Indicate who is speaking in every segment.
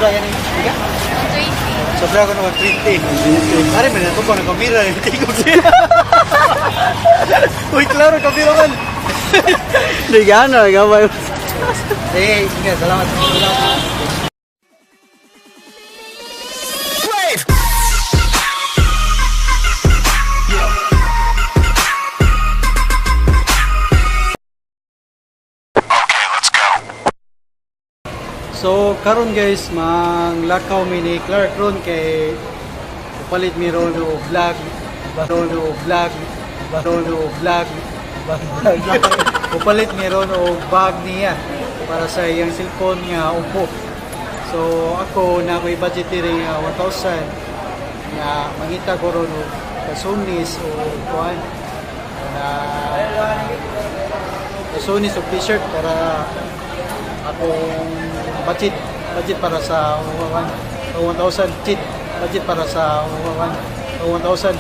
Speaker 1: Sobra gani. Ika?
Speaker 2: 120.
Speaker 1: Sobra ko na 120. Pare man nato ko na kamera tingog siya. Uy, klaro kamera man.
Speaker 3: Di gana, gamay.
Speaker 1: Sige, sige, salamat. Salamat. So karon guys, manglakaw mi ni Clark ron kay palit mi ron og vlog, ron og vlog, ron og vlog, vlog. Upalit mi ron og bag niya para sa iyang cellphone nga Oppo. So ako na ako'y budget diri nga 1,000 nga mangita ko ron og kasunis o kuan na kasunis o t-shirt para akong budget budget para sa 1,000 budget budget para sa 1,000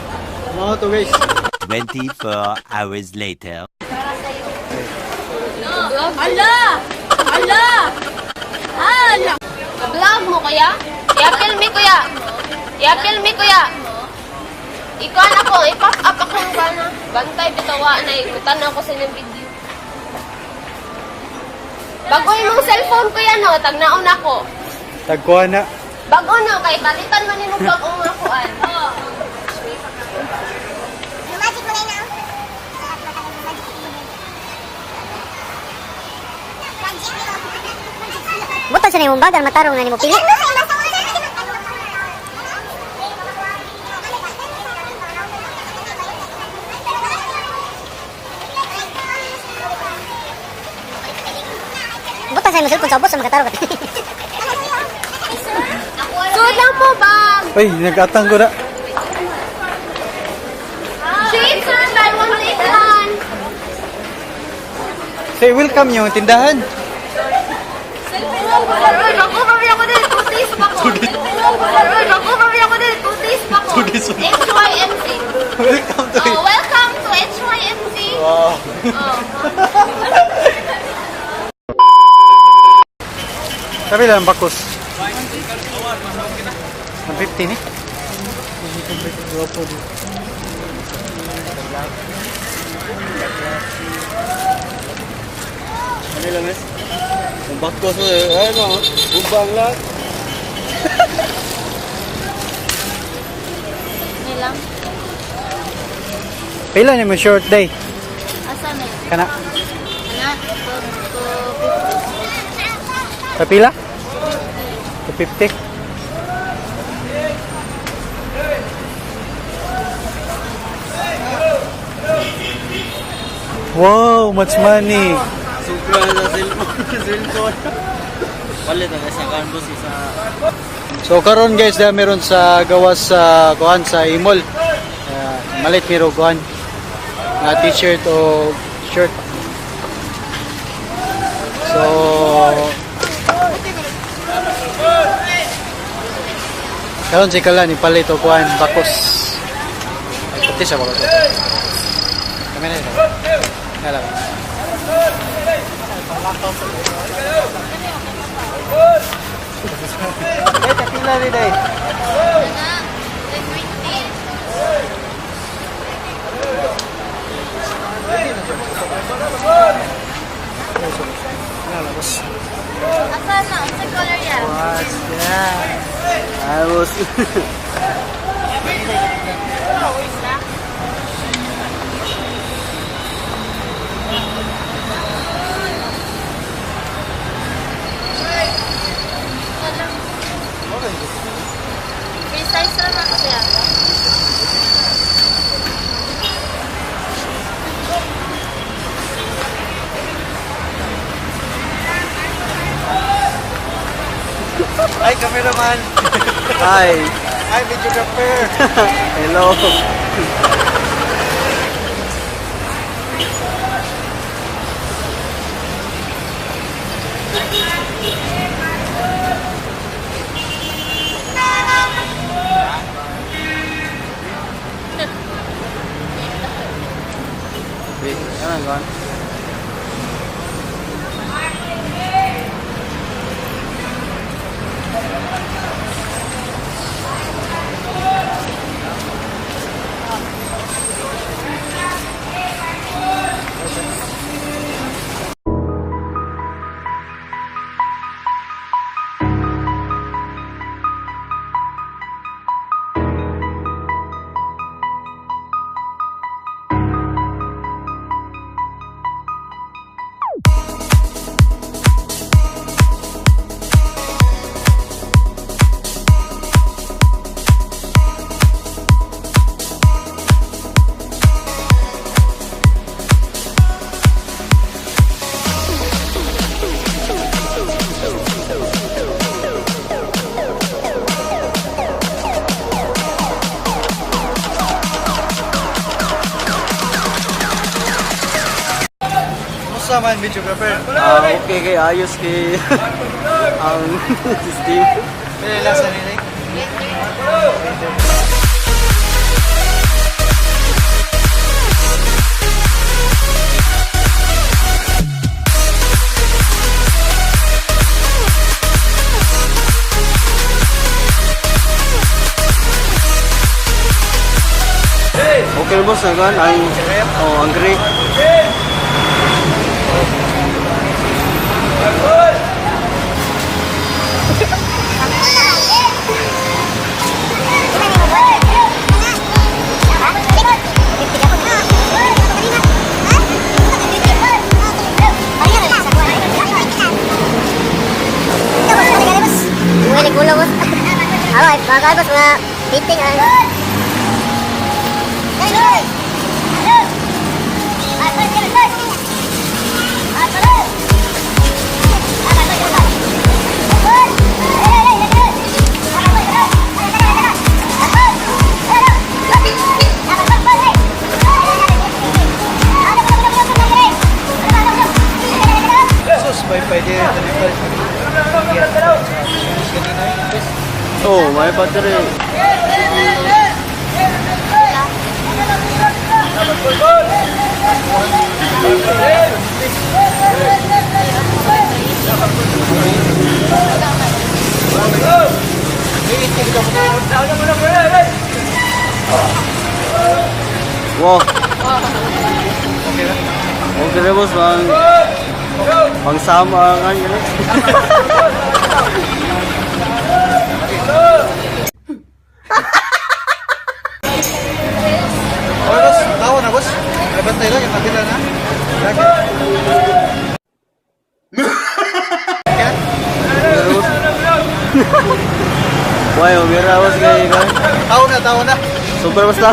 Speaker 1: mga to guys.
Speaker 4: 24 hours later.
Speaker 2: Ala! Ala! Ala! Vlog mo kuya? I-appeal me kuya. I-appeal me kuya. Ikaw na ko, i-pop up akong gana. Bantay bitawa na ikutan ako sa inyong video. Bago imong cellphone kuya no, tagnaon ako.
Speaker 1: Tagkuha na.
Speaker 2: Bago no kay palitan man nimo bag-o nga kuan.
Speaker 5: Butang sa nimong bagal matarong na nimo pili. Butang sa imong cellphone sa ubos sa makatarong ka.
Speaker 2: Suot lang mo bag.
Speaker 1: Uy, nagatang ko na.
Speaker 2: Shit, sir, buy one take one.
Speaker 1: Say welcome yung tindahan.
Speaker 2: Ako, mami ako din. 2 days pa ko. Ako, mami ako din. 2 days pa ko.
Speaker 1: 2 days pa.
Speaker 2: HYMC.
Speaker 1: Welcome to
Speaker 2: Oh, welcome to HYMC.
Speaker 1: Wow.
Speaker 2: Oh.
Speaker 1: Sabi lang bakos. 150 ni.
Speaker 3: Ano lang es? Ang bakos mo eh. Ano? Ubang lang.
Speaker 2: Nilang.
Speaker 1: Pila ni mo short day?
Speaker 2: Asa na yun?
Speaker 1: Kana.
Speaker 2: Ana, 250.
Speaker 1: Kapila? 250. Wow, much money.
Speaker 3: Sobra sa cellphone. Cellphone. Palit ang isa kanbos isa.
Speaker 1: So karon guys, da meron sa gawas sa kuan sa Imol. Malit miro kuan nga t-shirt o shirt. So karon si Kalan ipalit og kuan bakos. Ay, pati siya bakos. Kami na ito. Kala. Ay, kapila ni day.
Speaker 2: Ana, 220. Asa na? Asa color yan?
Speaker 1: What's that?
Speaker 3: Ayos.
Speaker 2: Free size naman kasi yan.
Speaker 1: Hi, cameraman.
Speaker 3: Hi.
Speaker 1: Hi, videographer.
Speaker 3: Hello. Wait, ano gone?
Speaker 1: Unsa man, videographer?
Speaker 3: Ah, okay kay ayos kay ang system.
Speaker 1: Pila last na nila?
Speaker 3: Okay boss, ang ang oh, ang great.
Speaker 5: Mga gulo, boss. Ako, ay, mga boss, mga meeting. Ah.
Speaker 1: Sus, may pwede rin.
Speaker 3: Oh, may battery. Wow. Okay na boss, pang pang sama ang ano.
Speaker 1: Okay, boss. Tawa na, boss. Ay, bantay lang. Yung kabila na. Lagi.
Speaker 3: Why, umira boss kay kay.
Speaker 1: Tawa na, tawa na.
Speaker 3: Super basta.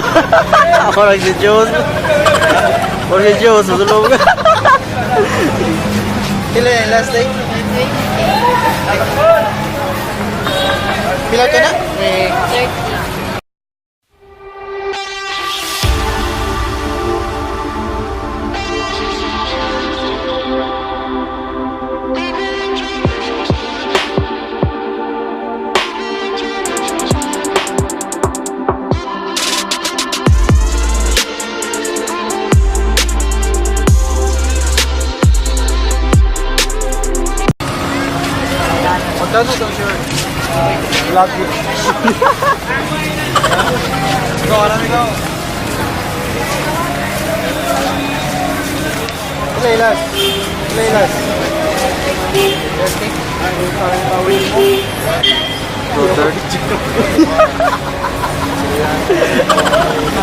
Speaker 3: Ako lang si Diyos. Ako si Diyos, susulong ka.
Speaker 1: Pila yung last day? Pila to na? Eh,
Speaker 2: 30.
Speaker 1: Magkano daw, sure?
Speaker 3: Vlog yun.
Speaker 1: Ikaw, alam ikaw. Pila yung last? Pila yung last? Last day?
Speaker 3: 2:30.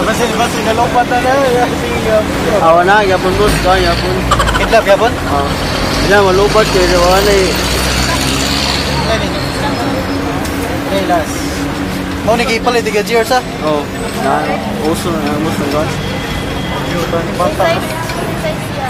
Speaker 1: Basil, basil, nalompat na na. Sige,
Speaker 3: Awa na, yapon boss, ka yapon.
Speaker 1: Kidlap, yapon?
Speaker 3: Ah. Ila malubat kay wala eh.
Speaker 1: Pila yung last? Mau ni gipalit, di ka GR sa?
Speaker 3: Oh, na uso na boss ng gas.
Speaker 1: Bata.
Speaker 2: Size siya.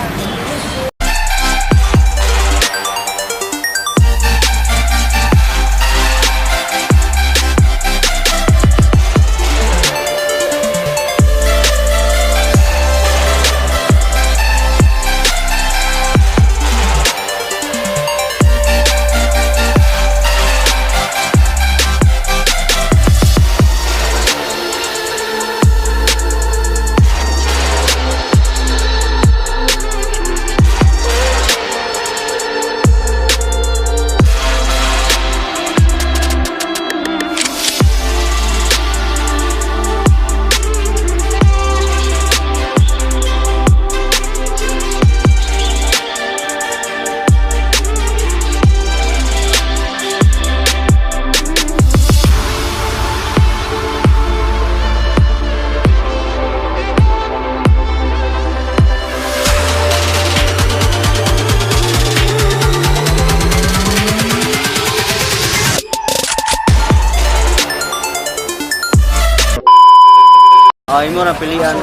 Speaker 3: Ah, imo ra pilian.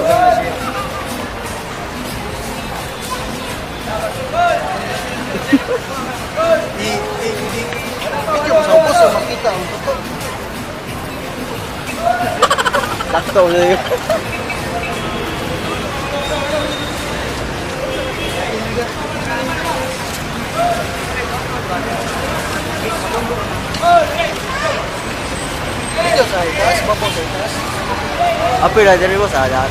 Speaker 1: I, i, i, video ko sa ubos, so makita ang totoo.
Speaker 3: Sakto na yun.
Speaker 1: Dito sa itaas, babaw sa itaas.
Speaker 3: Apil na diri, boss, ah, lahat.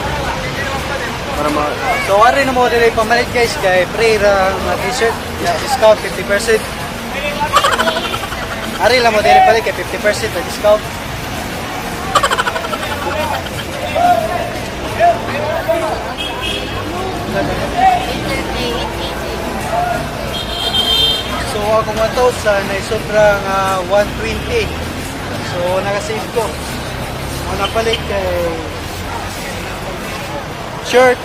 Speaker 3: Para ma
Speaker 1: So, ari na mo dili pamalit, guys, kay free ra nga t-shirt, discount 50%. Ari lang mo dili palit kay 50% na discount. So akong 1,000 ay sobra nga 120. So nakasave ko. Ang napalit kay shirt,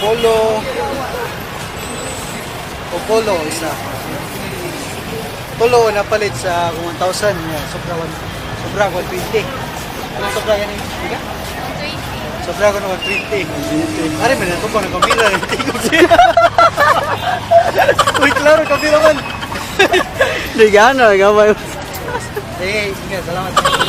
Speaker 1: polo, o polo isa. Polo napalit sa akong 1,000 nga sobra one, sobra 120. Ano sobra gani? Diga?
Speaker 2: 120.
Speaker 1: Sobra ko na 120. Ari man nato pa kamera tingog siya. Uy, klaro kamera man.
Speaker 3: Di gana, gamay.
Speaker 1: Sige, sige, salamat.